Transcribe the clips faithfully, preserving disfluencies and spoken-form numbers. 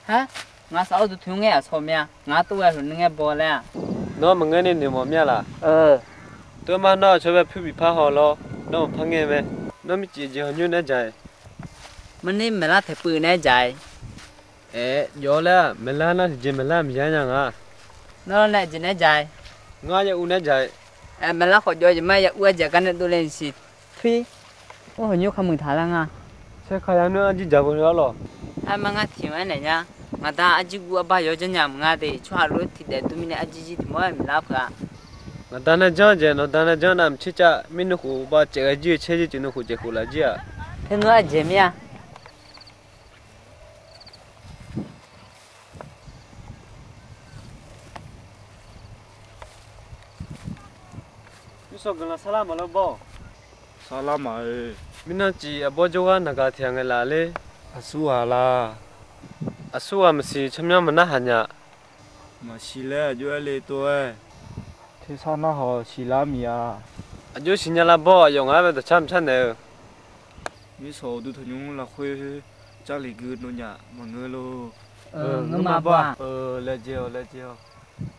Har, ngaq saf-awr duq tmq ngae aqsawq mya, ngaq tov ghae luf ni ngae baw laer-aq. Nawr maqngaer ni noeqmawf mir-a laf? Tov mar nawr aqcawq bae pyur bif par haw lawr, nawr maqpar ngae mae. Nawr mircif jeq hawnymr naeq-aer dzaq-iq. Marni maeqlar taeqpuiv naeq-aer dzaq-iq. Aer, jawr laer-aq, maeqlar nar tiqjeq maeqlar maqya nya nga. Nawr nae jeq naeq-aer dzaq-iq. Ngar ya uv naeq-aer dzaq-iq. Aer, maeqlar khawf jawr jeq ma ya uv-aer dzaq gar nae dovle siq. Pi, or hawnymr kar muiq taq lar nga. Saerkaq ya nmr arjir dzaq beu-a lawq. Aer, mar ngar tiq-aer naeq nya. Ngaq da arjir guv arbar yawr janrnya mq nga de, tsawrhaq lof-aer tiqdaef dur mirnae arjir jir tiq mawr-aer maeqlar peuq-a. Ngaq da nae janr-eu jeq nawq da nae janr navmaqtser caev mirnae khof bav caev ghae jir-eu caer jir tiqnan khof caev khof laf jir-aq. Ternmr arjeq mir-a. Mirsaw guiqlanq sarlar maqlor bawr. Sarlar maqeur. Mirnan cif aqbawr jawrgar naqgaq tiq ghaq ngaeq laf ler. Aqsur ghaq la. Aqsur ghaq maqsiq tsawrmyanr maqnar haq nya. Maqsiq laer aqjox-aer le tov-aer. Tersar narhaq siqlar miq-a. Aqjox siqnya lar bawr, aqyawf ngaq-anr bae dawqcar maqcar naeq-eu. Mirsaw uqduq tanqnymr lafkhoer Jarlif gui nawnyaf maqngeur lor. Ngeur ma bawr-aq. Laejae-awq, laejae-awq.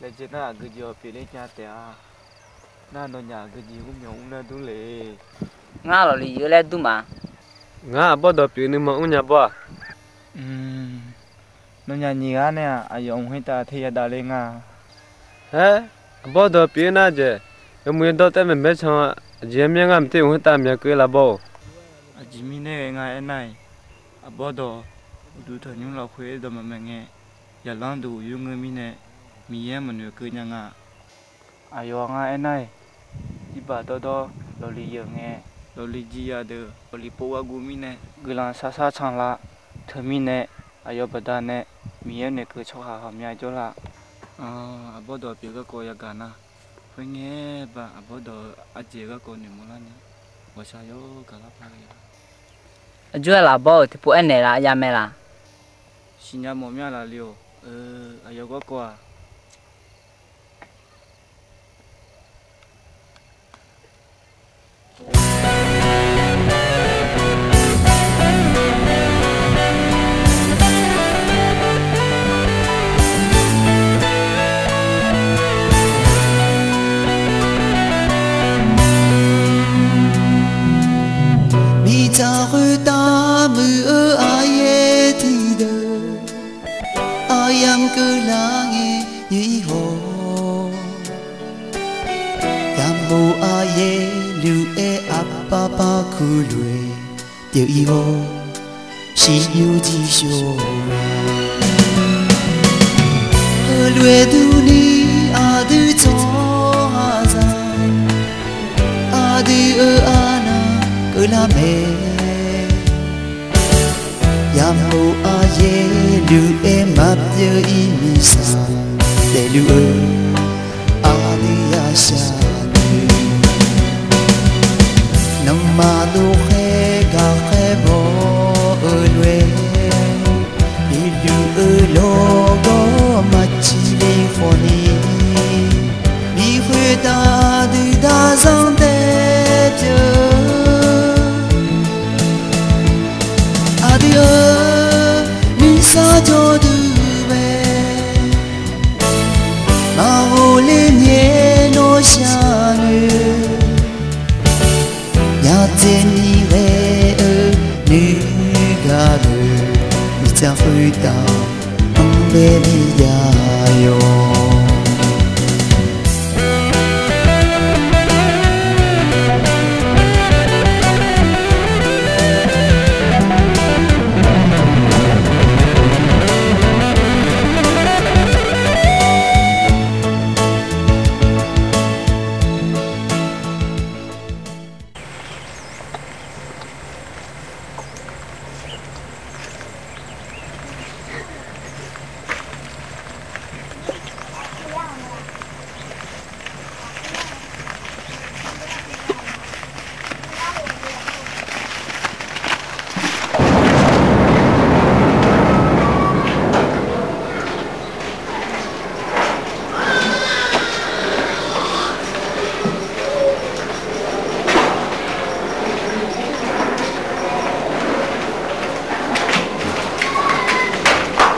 Laejae nar aqgeu jeq-awq pyeufler nya taef-a. Nar nawnyaf aqgeu jeq mr myawq mr nar dur le. Ngar lawqliq yeuq laer dur ma. Ngar aqbawr dawq pyeuf nuima mr nya bawr-aq. Nawnyaf nyiq ghaq nae-aq, aqyawf mq khoertav te yadav le nga. Aer, aqbawr dawq pyeuf nar jeq, yawmuiq yawdawr taef maeq baer can-a. Aqjeq-aer mir-aer ngar mq ter mq khoertav myaq keuv laf bawr-or. Aqjeq mirnae ghae nga aernar-iq, aqbawr dawq uqduq tanqnymr lafkhoer dawq maqmaeq ngae, yaqlanr duq yurngeur mirnae, Miqyaer maqnoeq keuv nya nga. Aqyawf-a ngar aernar-iq, jirbaq dawrdawr lawqliq yeuq ngae, lawqliq jir ya deuq lawqliq pov gharguv mirnae, guiqlanq sar sar canlav teumirnae, aqyawf baqdanae Miqyaer noeqkeuv tsawrhaq ghawqmya jawrlar. Aqbawr dawq pyeuf garkawv yagaq nar, khoerngae baq aqbawr dawq-eu arjeq garkawv noeqmawf larni, ghawqshaq yawr gaqlar par ghae-a. Aqjox-aer laf bawr-euq tiqpov aernaeq laf ya mae laf? Siqnya mawf mya laf le-awq. Aqyawf garkawv-aq. Miqdzaq khoertav muiq-eu aqyaer tiqdeuq, aqyamq keuvlar ngae nyiq-ir haw. Yamq-euq aqyaer luq-aer aqpar par kulof-aer pyeuf-ir haw. Shir yur jir shawr-a. Heulof-aer durni aqdui tsawrhaqzaq, aqdui-euq arnan keuvlar mae. Yamq-euq aqyaer luq-aer maqpyeuf-ir miqsaq daefluf-eu aqdui yashaq dui. Nanrma dov khaer gaq khaer baw-eu lof-aer, iqluq-eu lawrgawr maqciv le khawfni, miqkhoeq taf dui darzanr daef pyeuf. Aqdui-euq nuisar jawrduq bae, maqghov ler nyaer nawr sharnoeq. Yadzae ni ghae-eu nuigaq deuq, miqdzaq khoertav anr bae bi jav yawq.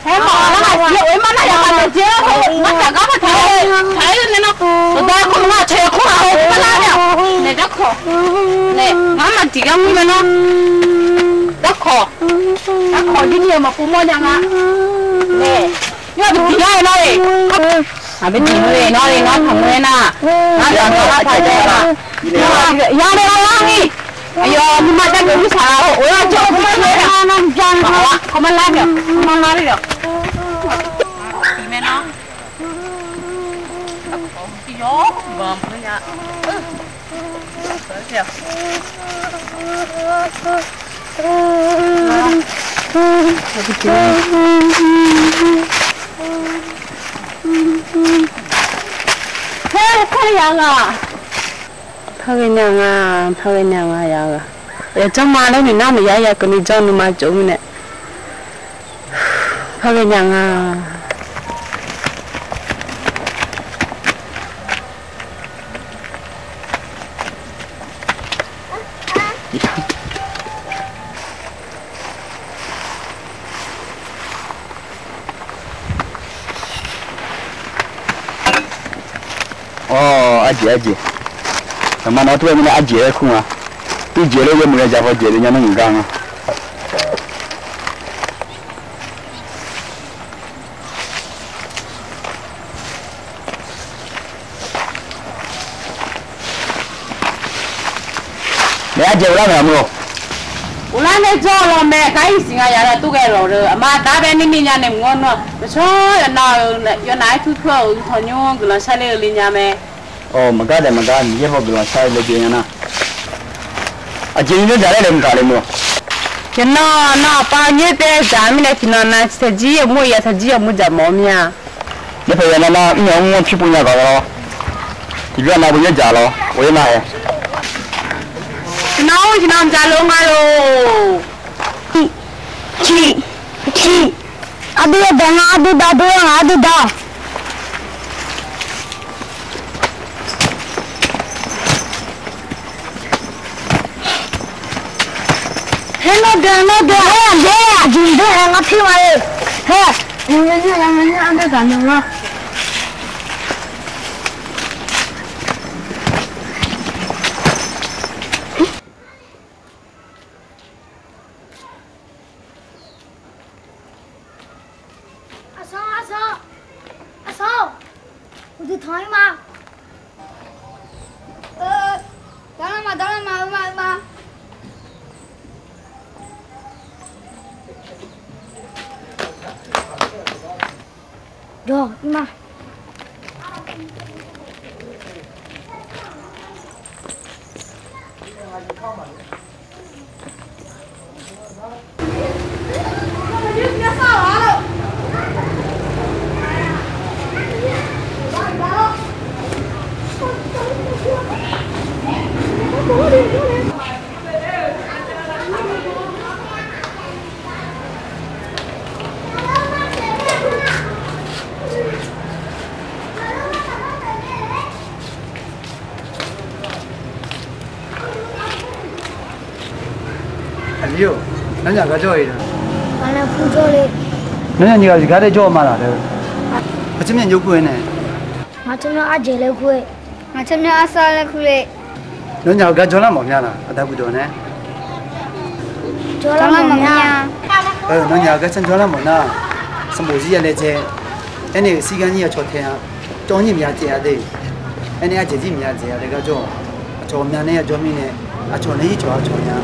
Aer, maqghaq lar nar, siq-aer oe mar nar yaqkhav naeq jeq-aer, ngar taq gar maqtaq-aer, taq-aer nae nar, dawqdawq-aer kawr maqlar, taq-aer kawr maqlar nae, naeq darkawq, naeq ngar maqdiq gar mr mae nar, darkawq, darkawq jir ni-eu maqpov mawr nya nga, naeq, yawr bi diq gar-aer nar-e, aqbi diq mr-e nar-e, ngar taq mr-aer nar, ngar taq mr-aer nar, taq jav-a, yar nae lar lar ni. Aqyawf nuima jar geuf mr saq-a, oe-awr jawr-eu mr-aer nar, kawq mar lar naeq, kawq mar lar naeq. Tiq mae nar, yawr banq mr nya. Par ghae nya nga, par ghae nya nga ya ghaq. Yawqjanr ma laer noeq nar maqya ya keuvni janr nuima jov mirnae. Par ghae nya nga. Awr, arjeq arjeq. Aqma nawr tov-aer mirnae arjeq laer kur nga. Irjeq laer yawmuiq ya jaq paw jeq le nya nar ngaq gar nga. Naeq arjeq uvlar maeq aqmuiq-or. Uvlar nae jawr-eu law mae, gar ir siq nga yaq laer tov ghae lawq-eu aqma aqda bae nir ni nya nae mq ngawr nar-aq, maqsawr yawqnav-euq yawqnav-aer tur tur-euq uqtawq nymr guiqlanq sharler-eu le nya mae. Awq, maqgar daef maqgar, Miqyaer paw guiqlanq shar-eu laejae nya nar. Aqjeq ni nymr dzaq laer laeqhmq taq le meuq-awq. Yawqnan nawr aqpav nyoer taev dzaq mirnae tiqnan nav taqjir yawmuiq ya taqjir yawmuiq dzaq mawf-eu mir-a. Nae paeq yawqnan nav mr yawq mr-anr pyur pov nya gaq lawr. Tiqbyan nav beu nyoer dzaq lawr, of-aer nar-aer. Tiqnan-anr tiqnan dzaq lof nga lof. Ciq, ciq, aqdui yadaq nga, aqdui daq, aqdui yawqghaq aqdui daq. Haer nawr deuq, nawr deuq, haer aqjeq aqjeq deuq haer ngar pir ma-e. Haer, nymq nymr nymr nymr aqdui daq nymq lar. Aqsawr, aqsawr, aqsawr, uqduq tanq-ir ma. Dawrlar ma, dawrlar ma, uiqma, uiqma. Jawr, uiqma. Aqli-or, nawnyaf gar jawr-eu-a? Nawnyaf nyiq ghaq zifgar daer jawr-eu ma laq laer-eu. Aqcawq myav nymr kur-aer nae. Ngaq cawq myav arjeq laer kur-aer. Ngaq cawq myav arsar laer kur le. Nawnyaf-euq gar jawrlar mawf mya laq, aqda guiqdawq nae? Jawrlar mawf mya. Nawnyaf-euq gar canr jawrlar mawf nar, sanqbof zir ya laejae. Aernae-euq sirgar nyir aqcawq tae-a. Cawv nyir mya tsaev-a de. Aernae aqjeq zir mya dzaeq-a laer gar jawr-awq. Aqcawq myav nae ya jawr mirnae, aqcawq nae ircawq aqcawq nya.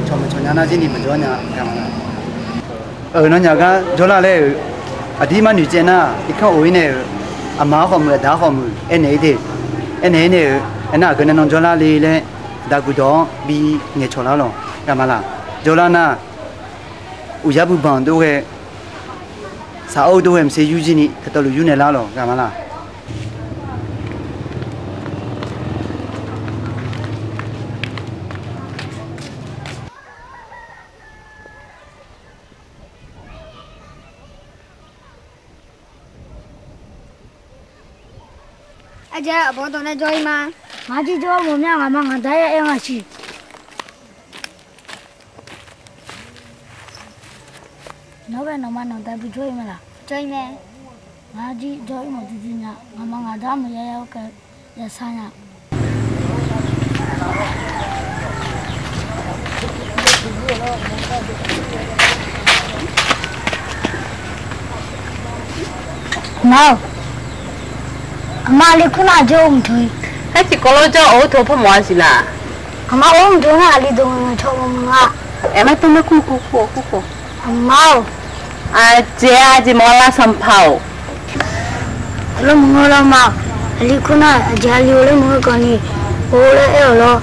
Cawq maqcawq nya nar zir ni maqjawr nya gaq ma nar. Nawnyaf gar jawrlar laer-euq aqdir mar noeq tsaev nar, irkanr of-ir nae-euq aqma-anr khawf muiq, aqda-anr khawf muiq aernaeq-ir de. Aernaeq-ir nae-euq aernar, aqgeu nae nan jawrlar le laer, aqda guiqdawq-anr bi ngaeqcawq lar lawq gaq ma laq. Jawrlar nar, uqyar buibanq dov ghae, Saqor dov-aer maqsiq yurjir ni, dawqtawvluf yur naeqlar lawq, ghaq ma laq. Arjaev aqbawr dawq nae jawr-ir ma. Ngaq jir jawr-eu mawf mya, ngaq ma ngaq da-aer aer nga siq. Nawr ghae nawqma nawqda bi jawr-ir mae laq? Jawr-ir mae. Ngaq jir jawr-ir mawf duidui nya, ngaq ma ngaq da maqya ya-awr kae yasar nya. Nar-aq, aqma aqli kur nar aqjeq or mqtaq-ir. Aer tiqkawv lawr jar-awr teu par mawf-a siq laq. Aqma or mqtaq nar aqli deuq ngaeq ngaeq caw mawf nga. Aer, mar tov mar kur kur kur kur. Aqma-or, aqjeq-a jeq mawf-a lar sanqpaq-or. Lawrmuiq-anr lar ma. Aqli kur nar aqjeq aqli-eu laer maqngeur kawv ni, or laer aer-awq lawr.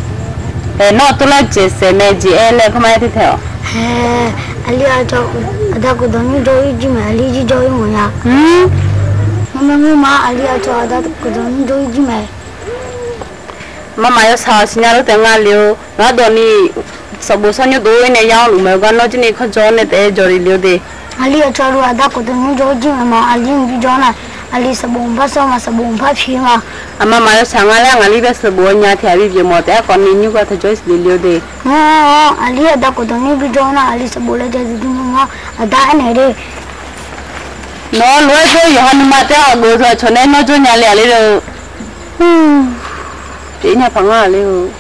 Aer, nawr tov lar jeq saef mae, jeq aer laer kar mar aer tae tae-awq. Aer, aqli aqcawq aqda khofdawq nymr jawr-ir jir mae, aqli jir jawr-ir mawf nya. Mr, maqngeur ma, aqli aqcawq aqda khofdawq nymr jawr-ir jir mae. Aqma maqya shaq-awq siqnya lor taef nga le-or. Ngar dawq ni sanqbof sawr nymr dov-ir nae ya-anr luf mae-eu gar nawr jir ni kharjaw-awr nae taef-aer jawr le le-or de. Aqli aqcawq luf aqda khofdawq nymr jawr-ir jir mae ma, aqli mq bi jawr nar, aqli sanqbof mq par sawr ma, sanqbof mq par pi ma. Aqma maqya shaq nga laer ngaqli bae sanqbof-awr nya tiq ghaq bi pyeuf mawf taef-aer khawf ni nymr gar taq jawr-ir siq le le-or de. Aqli aqda khofdawq nymr bi jawr nar, aqli sanqbof laer jav duidui ma ma, aqda aernaeq de. Nawq-anr lof-aer jawr-eu yawqha nuima taef-aer aqgeu teu aqcawq nae nawr jawr nya le-aq ler-eu. Pyeuf-ir nya paq ngar-aq ler-eu.